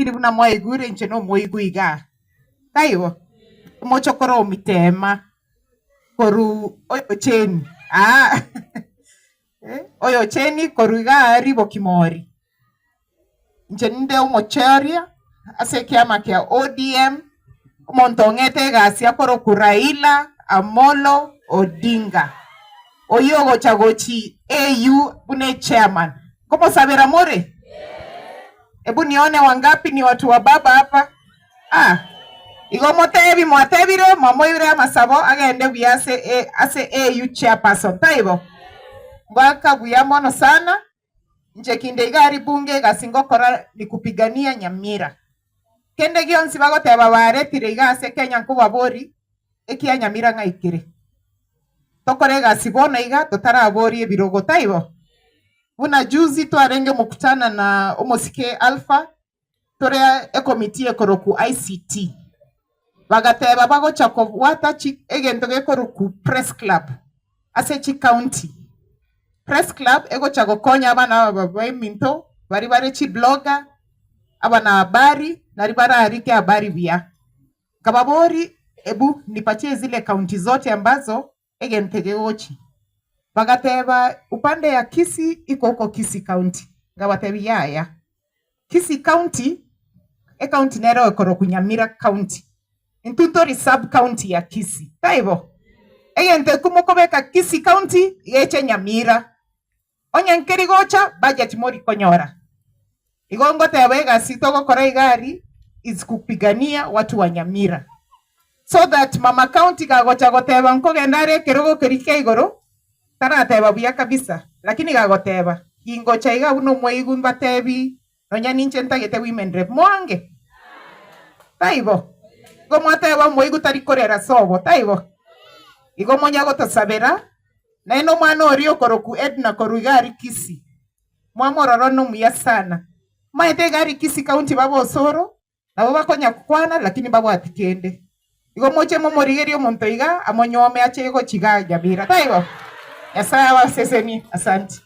Lakini buna mwaigure inche nomoigwa igaa, taibo? Omochokoro omitema korwa oyocheni aa oyocheni korwa igaa ribokimori. Inche ninde omocheoria ase ekiama kia ODM, omonto ong'ete egasi akorokwa Raila Amolo Odinga, oyio ogocha gochi AU buna echairman. Nkomosabera more? Ebu nione wangapi ni watu wa baba hapa? Ah, igo motebi mwatebire mwamoibire amasabo agende buya ase ase AU chairperson, taibo? Ngoaka buya mono sana. Inche kinde iga aria bunge egasi ngokora ni kupigania Nyamira. Kende gionsi bagoteba baretire iga ase Kenya nkobabori ekia Nyamira ng'ai kere. Tokore egasi bono iga totaraboria ebirogo taibo? Buna juzi twarenge mokutana na omosike Alpha tore ekomiti ekorokwa ICT. Bagateba bagocha kobwata chi egento gekorokwa press club ase chicounty. Press club egocha gokonya abana aba baminto baria bare chiblogger, abanahabari naria bararike habari buya. Nkababoria ebu nipatie zile county zote ambazo egento eke gegochia. Bagateba upande ya Kisii iko huko Kisii county. Nkabatebia yaya, Kisii county, ecounty nero ekorokwa Nyamira county. Intwe ntori sub county ya Kisii, taibo? Egento ekio mokobeka Kisii county geche Nyamira. Onye nkeri gocha, budget mori konyora. Igo ngoteba egasi togokora iga aria is kupigania watu wa Nyamira. So that mama county kagocha goteba nkogenda are ekerogo keria kia igoro, tarateba buya kabisa, lakini gagoteba, gingocha iga buna omoigu mbatebi nonya ninche ntagete women rep, moange? Taibo? Igo mwateba omoigu tari korera sobo, taibo? Igo monya gotosabera, naende omwana oria okorokwa Edna korwa iga aria Kisii, mwamorora nomuya sana. Omanyete iga aria Kisii county baba Osoro, Nabo bakonya gokwana, lakini mbabwati kende. Igo moche momorigerie omonto iga, amonyuome ache gochia iga Nyamira. Taibo? Nyasae abasesenie. Asanti.